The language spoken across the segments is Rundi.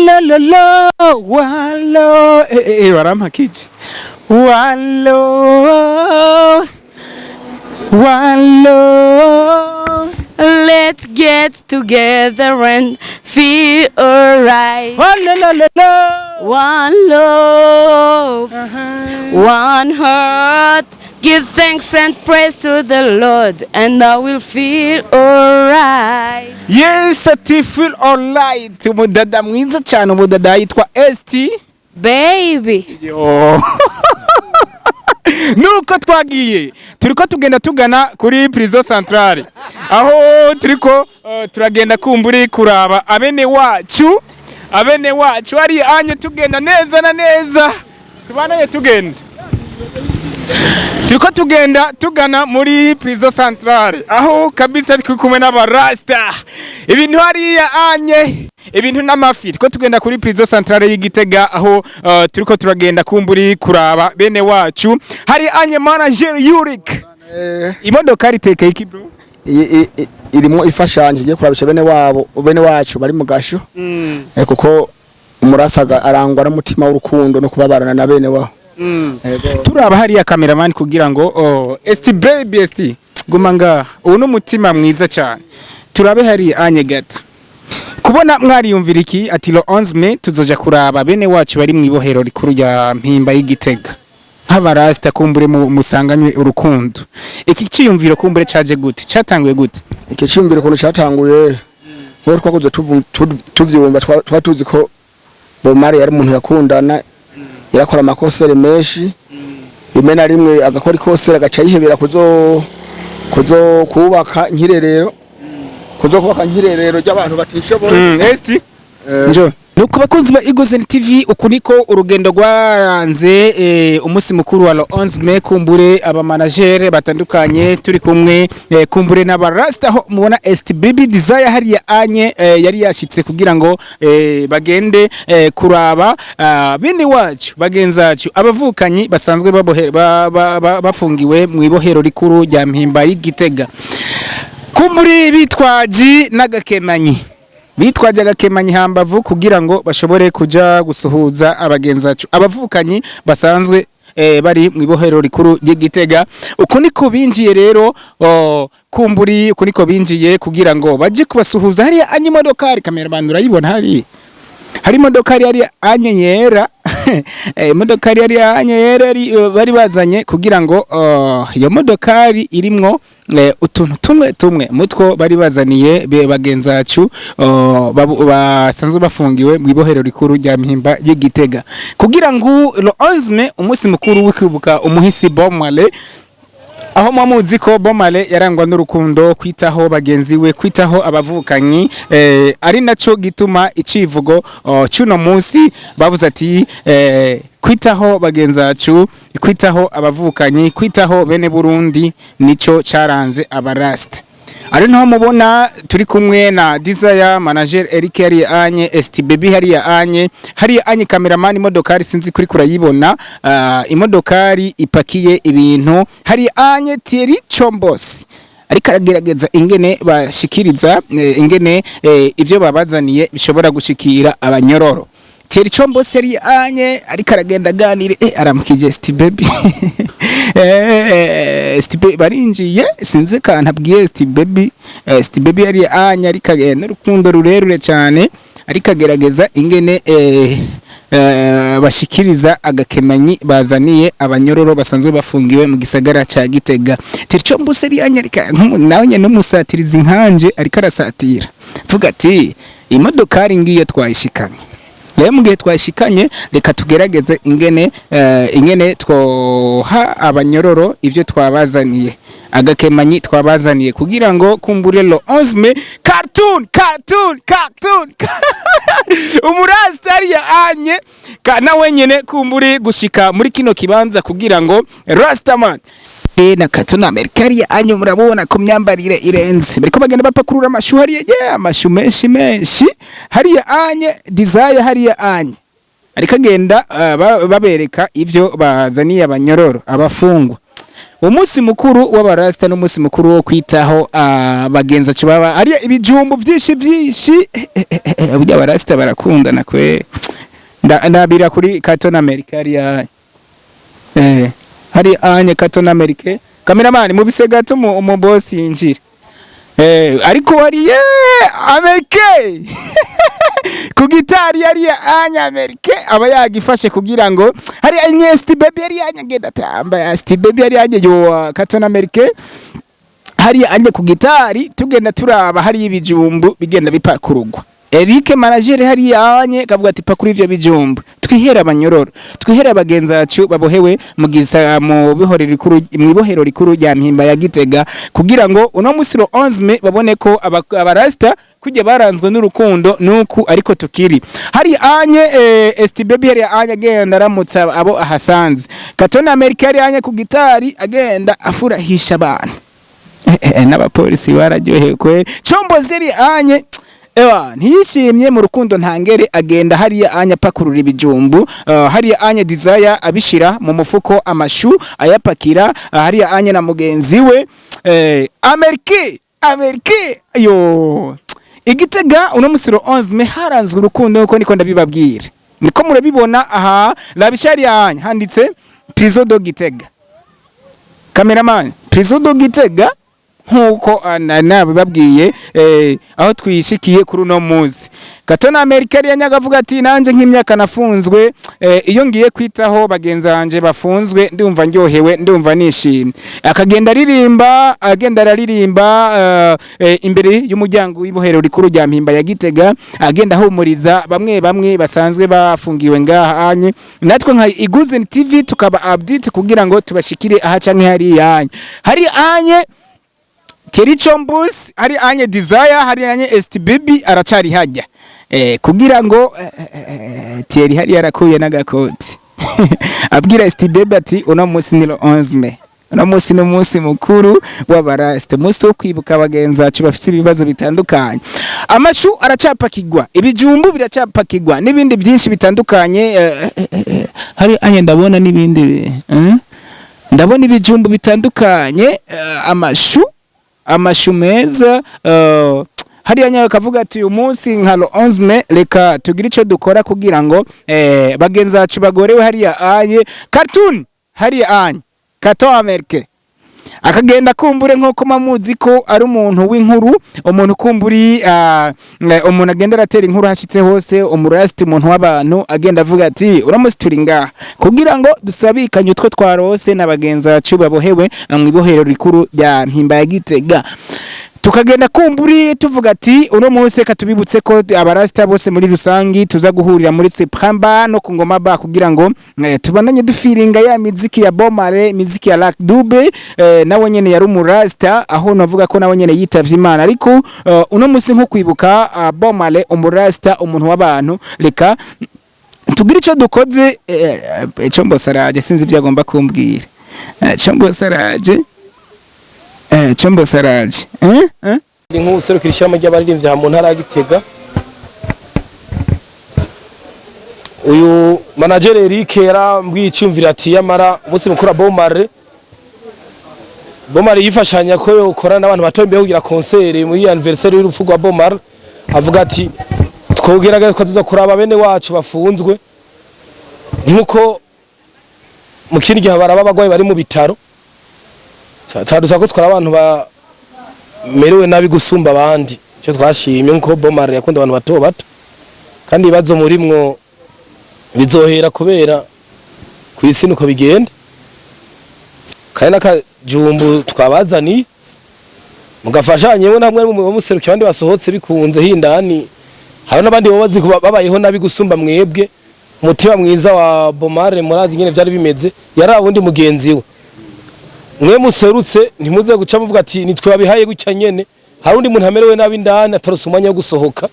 Lo lo one love. Barampakije. One love, one love. Let's get together and feel alright. Oh, lo lo lo lo. One love, one heart. Give thanks and praise to the Lord, and I will feel alright. Yes, ati "feel alright". Umudada mwiza cyane, umudada yitwa ST Baby. Yo. Nuko twagiye, turiko tugenda tugana kuri prison centrale, aho turiko turagenda kumburi kuraba abene wacu, abene wacu ari anye. Tugenda neza na neza, tubanaye tugenda, turiko tugenda tugana muri prison centrale, aho kabisa turi kumwe n'abarasta, ibintu hariya anye, ibintu n'amafi. Turiko tugenda kuri prison centrale y'Igitega, aho turiko turagenda kumburi kuraba bene wacu. Hari anye manager Yurik, imodoka ritekeye iki, bro? Irimo ifashanyo igiye kurabisha bene wabo, bene wacu bari mu gasho, kuko umurasaga arangwa n'umutima w'urukundo no kubabarana na bene wabo. Ego. Turaba hariya cameraman kugira ngo, oh, ST baby, ST guma ngaha, ubu n'umutima mwiza cyane. Turabe hariya anye gato. Kubona mwariyumvira iki ati le 11 mai tuzoja kuraba bene wacu bari mu ibohero rikuru rya Mpimba y'Igitega, nk'abarasta kumbure musanganywe urukundo? Iki ciyumviro kumbure caje gute, catanguye gute? Iki cyumviro ukuntu cyatanguye, nk'uko twakuze tuvyumva, twa tuzi ko Bob Marley yari umuntu yakundana, yarakora amakosere menshi, rimwe na rimwe agakora ikosere agaca yihebera kuzo kubaka nk'irerero, kuzo kubaka nk'irerero ry'abantu batishoboye. ST njo nuko, bakunzi ba Igozen TV, uku niko urugendo rwaranze umunsi mukuru wa le 11 mai. Kumbure aba manager batandukanye turi kumwe, kumbure n'abarasta, aho mubona STBB Desire hariya anye, yari yashitse kugira ngo bagende kuraba bene wacu, bagenzacu, abavukanyi basanzwe babohe, ba, ba, ba, bafungiwe mu ibohero rikuru rya Mpimba y'Igitega. Kumburi bitwaji n'agakemanyi, bitwaje agakemanyi hambavu kugira ngo bashobore kuja gusuhuza abagenzacu, abavukanyi basanzwe bari mu ibohero rikuru ry'Igitega. Uku niko binjiye rero, oh, kumburi uku niko binjiye kugira ngo baje kubasuhuza. Hariya anye imodokari, cameraman urayibona, hari imodokari yari anye yera, imodokari yari anye yera bari bazanye kugira ngo iyo modokari irimwo utuntu tumwe tumwe mutwo bari bazaniye bagenzacu basanzwe bafungiwe mu ibohero rikuru rya Mpimba y'Igitega, kugira ngo le 11 mai, umunsi mukuru w'ikwibuka umuhisi Bob Marley, aho muzi ko Bob Marley yarangwa n'urukundo, kwitaho bagenzi we, kwitaho abavukanyi, ari naco gituma icivugo, oh, cuno munsi bavuze ati kwitaho bagenzacu, kwitaho abavukanyi, kwitaho bene Burundi, nico caranze abarasta. Ari naho mubona turi kumwe na Desire, manager Eric yari anye, ST Baby hariya anye, hariya anye cameraman, imodokari sinzi kuri kurayibona, imodokari ipakiye ibintu. Hari anye Thierry Chombos ariko aragerageza ingene bashikiriza, ingene ivyo babazaniye bishobora gushikira abanyororo. Thierry Chombos yari anye ariko aragenda aganire, aramukije ST Baby. ST Baby barinjiye, sinzi kantu abwiye ST Baby. ST Baby yari anye ariko agenda n'urukundo rurerure cyane, ariko agerageza ingene bashikiriza agakemanyi bazaniye abanyororo basanzwe bafungiwe mu gisagara ca Gitega. Thierry Chombos yari anye ariko nawe nyene n'umusatirizi nkanje, ariko arasatira vuga ati imodokari ngiyo twayishikanye rero, mu gihe twashikanye reka tugerageze ingene ingene twoha abanyororo ivyo twabazaniye, agakemanyi twabazaniye, kugira ngo kumbure le 11 mai cartoon cartoon cartoon umurasta ya anye kana wenyene kumburi gushika muri kino kibanza kugira ngo Rastaman na Cartoon America hariya anye, murabona ko myambarire irenze, bariko bagenda bapakurura amashu hariya, yeah, amashu menshi menshi hariya anye. Desire hariya anye ariko agenda babereka ivyo bazaniye abanyororo, abafungwa. Umunsi mukuru w'abarasta n'umunsi mukuru wo kwitaho abagenzi bacu baba ari ibijumbu vyinshi vyinshi. Burya abarasta barakundana kwe. Ndabira kuri Carton America hariya, hari anye Carton America. Cameraman, mubise gato mu boss yinjira. Ariko hariye America ku gitari, yari anya Amerika aba yagifashe kugira ngo hari anye Steve Baby yari anya agenda atamba. Steve Baby yari anye yo Carton America hari anye ku gitari, tugenda turaba hari ibijumbu bigenda bipakurugwa. Eric manager hari anye kavuga ati: "Pakura ivyo bijumbu, twihera abanyororo, twihera abagenzi bacu babohewe mu gisa mu bihorero rikuru, mu ibohero rikuru rya Mpimba ya Gitega, kugira ngo uno musi le 11 mai babone ko abarasta kujya baranzwe n'urukundo nuku." Ariko tukiri hari anye ST Baby hari anye agenda aramutsa abo ahasanze. Katona America hari anye ku gitari agenda afurahisha abantu. N'abapolisi bararyohewe kweri. Chombo ziri anye ewa ntiyishimye mu rukundo ntangere, agenda hariya anya apakurura ibijumbu, hariya anya Desire abishira mu mufuko, amashu ayapakira, hariya anya na mugenzi we Amerike. Amerike yo Igitega uno musiro 11 mai haranzwe urukundo, uko niko ndabibabwira, niko murabibona. Aha labishari anya handitse "Prison de Gitega". Cameraman, "Prison de Gitega", nkuko nabibabwiye, aho twishikiye kuri uno muzi. Katona Amerika yari yanyaga ati: "Nanje nk'imyaka nafunzwe, iyo ngiye kwitaho bagenzi banje bafunzwe ndumva ndyohewe, ndumva nishimye." Akagenda aririmba, agenda araririmba imbere y'umuryango w'ibohero rikuru rya Mpimba ya Gitega, agenda ahumuriza bamwe bamwe basanzwe bafungiwe ngaha anye. Natwe nka Iguzen TV tukaba update kugira ngo tubashikire aha canke hariya anye. Hari anye Thierry Chombus, hari anye Desire, hari anye STBB aracari hajya kugira ngo Thierry hari yarakuye n'agakoti, abwira STBB ati: "Uno munsi ni le 11 mai, uno munsi ni umunsi mukuru w'abarasite, umunsi wo kwibuka abagenzi bacu bafite ibibazo bitandukanye." Amashu aracapakigwa, ibijumbu biracapakigwa n'ibindi byinshi bitandukanye. Hari anye ndabona n'ibindi, ndabona ibijumbu bitandukanye, amashu, amashu meza. Hariya nyawe kavuga ati: "Uyu munsi nka le 11 mai reka tugire ico dukora kugira ngo bagenzi bacu bagorewe hariya." Aye cartoon hariya anye Kato Amerike akagenda kumbure nkuko mamuzi ko ari umuntu w'inkuru, umuntu kumburi, umuntu agenda aratera inkuru hashitse hose, umurasti, umuntu w'abantu, agenda avuga ati: "Uramutse turi ngaha kugira ngo dusabikanye utwo twarose na bagenzi bacu babohewe mu ibohero rikuru rya Mpimba ya Gitega." Tukagenda kumburi tuvuga ati uno munsi reka tubibutse ko abarasta bose muri rusangi tuza guhurira muri Sepramba no ku Ngoma Ba kugira ngo tubandanye dufiringa ya miziki ya Bomare, miziki ya Lac Dube, nawe nyene yari umurasta, aho navuga ko nawe nyene yitavye Imana. Ariko uno munsi nko kwibuka Bomare, umurasta, umuntu w'abantu, reka tugire ico dukoze. Chombo saraje, sinzi ibyo agomba kumbwira. Chombo saraje, Chombo saraje, eh? Eh? Ndi nk'userukira ishyirahamwe ry'abaririmbyi aha mu ntara ya Gitega. Uyu manager Eric yarambwiye icyumviro ati: "Yamara umunsi mukuru wa Bomare, Bomare yifashanya ko yokorana n'abantu bato imbere kugira concert muri anniversaire y'urupfu rwa Bomare." Avuga ati: "Twogerageza tuza kuraba bene wacu bafunzwe, nkuko mu kindi gihe baraba abagwayi bari mu bitaro, tadusaba ko twara abantu bamerewe nabi gusumba abandi." Icyo twashimye nkuko Bomare yakunda abantu bato bato, kandi ibibazo murimwo bizohera kubera ku isi nuko bigenda. Kandi n'akajumbu twabazaniye mugafashanye we namwe muserukiye abandi basohotse bikunze hindani, hari n'abandi baba bazi babayeho nabi gusumba mwebwe. Umutima mwiza wa Bomare murazi nyene vyari bimeze, yari wundi mugenzi we. Mwe muserutse ntimuze guca muvuga ati nitwe babihaye gutya nyene. Hari undi muntu amerewe nabi indani atarose umwanya wo gusohoka,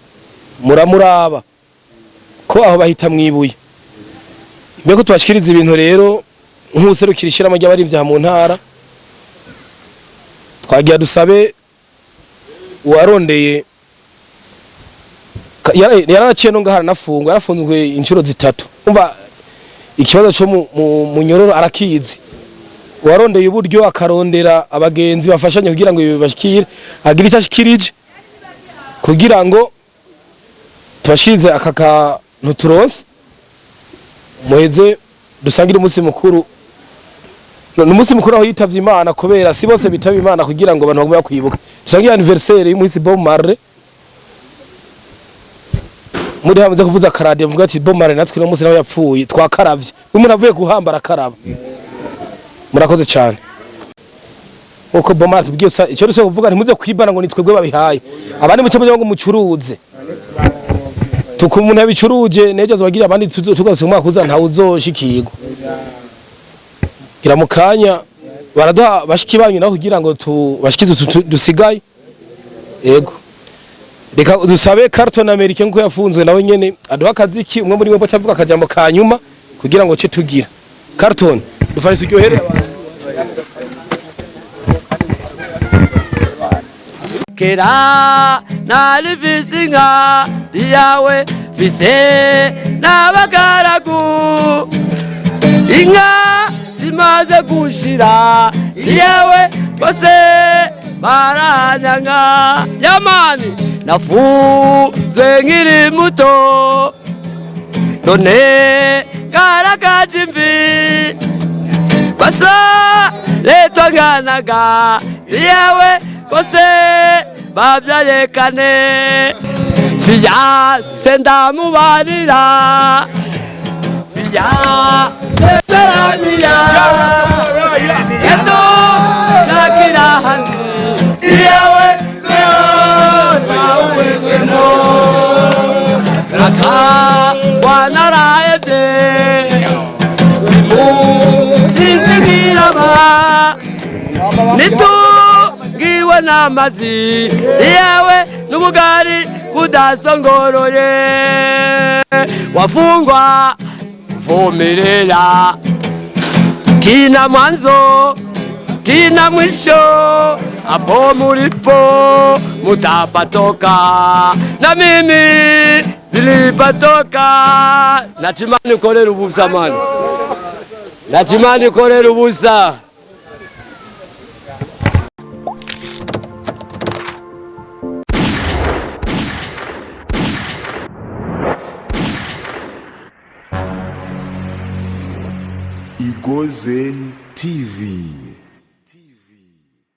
muramuraba ko aho bahita mwibuye. Mbeko tubashikiriza ibintu rero nk'userukira ishyirahamwe ry'abarimvyi mu ntara, twagira dusabe uwarondeye yararaciye no ngaha aranafungwa, yarafunzwe inshuro zitatu. Umva ikibazo cyo mu munyororo arakizi. Warondeye uburyo, akarondera abagenzi bafashanye kugira ngo ibi bashikire, agire icyo ashikirije kugira ngo tubashirize aka kantu turonse, muheze dusangire umunsi mukuru. Ni umunsi mukuru aho yitavye Imana, kubera si bose bitaba Imana, kugira ngo abantu bagume bakwibuka. Dusangire anniversaire y'umuhisi Bob Marley. Muri hamaze kuvuza akaradiyo, mvuga ati Bob Marley natwe uno munsi nawe yapfuye twakaravye. Umuntu avuye guhamba arakaraba. Murakoze cyane. Uko Bob Marley tubwiye icyo rusibe kuvuga, ntimuze kwibana ngo ni twebwe babihaye abandi, muce mugira ngo mucuruze. Tuko umuntu yabicuruje nejo azobagira abandi, tugarutswe umwaka uza ntawe uzoshikirwa. Gira mu kanya baraduha bashiki banyu naho kugira ngo tubashikize utu dusigaye. Yego, reka dusabe Carton America, nkuko yafunzwe nawe nyene, aduha akaziki. Umwe muri mwe avuga akajambo ka nyuma kugira ngo ce tugira. Carton, dufashe turyohere abantu. Kera nalifise inka yawe, fise n'abagaragu. Inka zimaze gushira, yewe bose baranyanga. Yamani nafuze nkiri muto, none garagaje imvi. Basa leto nganaga, yewe bose babyaye kane. Fiyanse ndamubarira, fiyanse ndaraniya eto shakira handi, yewe nawezemo raka wanarayebye zizigirama nitungiwe n'amazi, yewe n'ubugari budasongoroye. Wafungwa vumirira, kina mwanzo kina mwisho, hapo mulipo mutapatoka, na mimi nilipatoka. Natimani korera ubusa mani, natimani korera ubusa. Igozen TV.